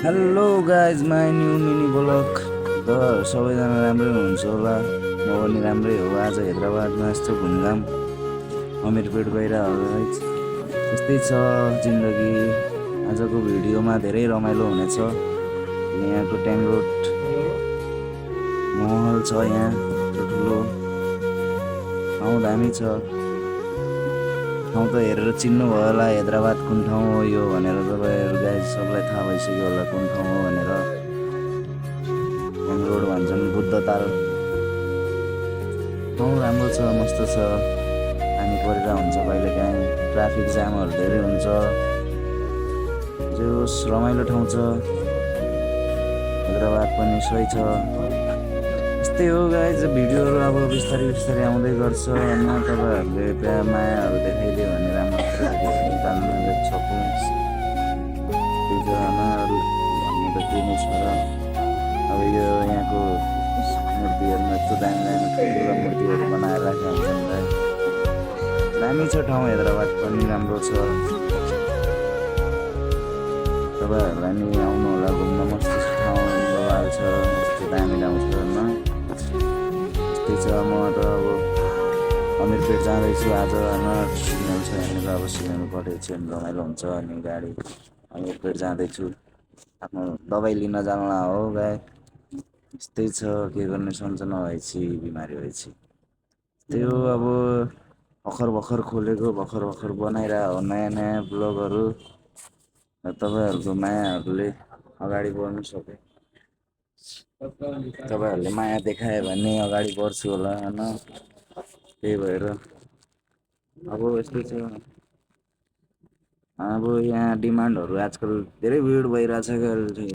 Hello guys my new mini blog त सबैजना राम्रै हुनुहुन्छ होला। म पनि राम्रै हो। आज हैदराबादमा यस्तो घुमघाम अमिरपेट गइरहेको है। यस्तै छ जिन्दगी। आजको भिडियोमा धेरै रमाइलो हुनेछ। यहाँको ट्याङ रोड महल छ, यहाँ ठुलो ठाउँ दामी छ। ठाउँ त हेरेर चिन्नुभयो होला हैदराबाद कुन ठाउँ हो यो भनेर। तपाईँहरू गाइज सबलाई थाहा भइसक्यो होला कुन ठाउँ हो भनेर। ट्याङ रोड भन्छन्, बुद्ध ताल। ठाउँ राम्रो छ, मस्त छ। पानी परिरहेको हुन्छ कहिलेकाहीँ, ट्राफिक जामहरू धेरै हुन्छ। जे होस् रमाइलो ठाउँ छ। हैदराबाद पनि सही छ। यस्तै हो गाइज, भिडियोहरू अब बिस्तारै बिस्तारै आउँदै गर्छ होइन। तपाईँहरूले प्यार मायाहरू देखाइदियो भने राम्रो निकाल्नु सकौँ। त्यही छ होइन, अरू भन्नु त के नै छ र। अब यो यहाँको मूर्तिहरूमा यस्तो दामी दामी ठुल्ठुला मूर्तिहरू बनाएर राखेका हुन्छन् भाइ। दामी छ ठाउँ, हैदराबाद पनि राम्रो छ। तपाईँहरूलाई नि आउनु होला घुम्न, मस्त ठाउँ बवाल छ, मस्तो दामी ठाउँ छ होइन। त्यस्तै छ। म त अब अमिरपेट जाँदैछु आज होइन। सिग्नल छ यहाँनिर, अब सिग्नल परेको छ भने रमाइलो हुन्छ। अनि गाडी अमिरपेट जाँदैछु, आफ्नो दबाई लिन जानला हो गाई। यस्तै छ, के गर्ने सन्चो नभएपछि बिमारी भएपछि। त्यही हो अब, भर्खर भर्खर खोलेको, भर्खर भर्खर बनाइरहेको हो नयाँ नयाँ ब्लगहरू। तपाईँहरूको मायाहरूले अगाडि बढ्नु सक्यो। तपाईँहरूले माया देखायो भने अगाडि बढ्छु होला होइन। त्यही भएर अब यस्तै छ। अब यहाँ डिमान्डहरू आजकल धेरै भिड भइरहेछ क्या।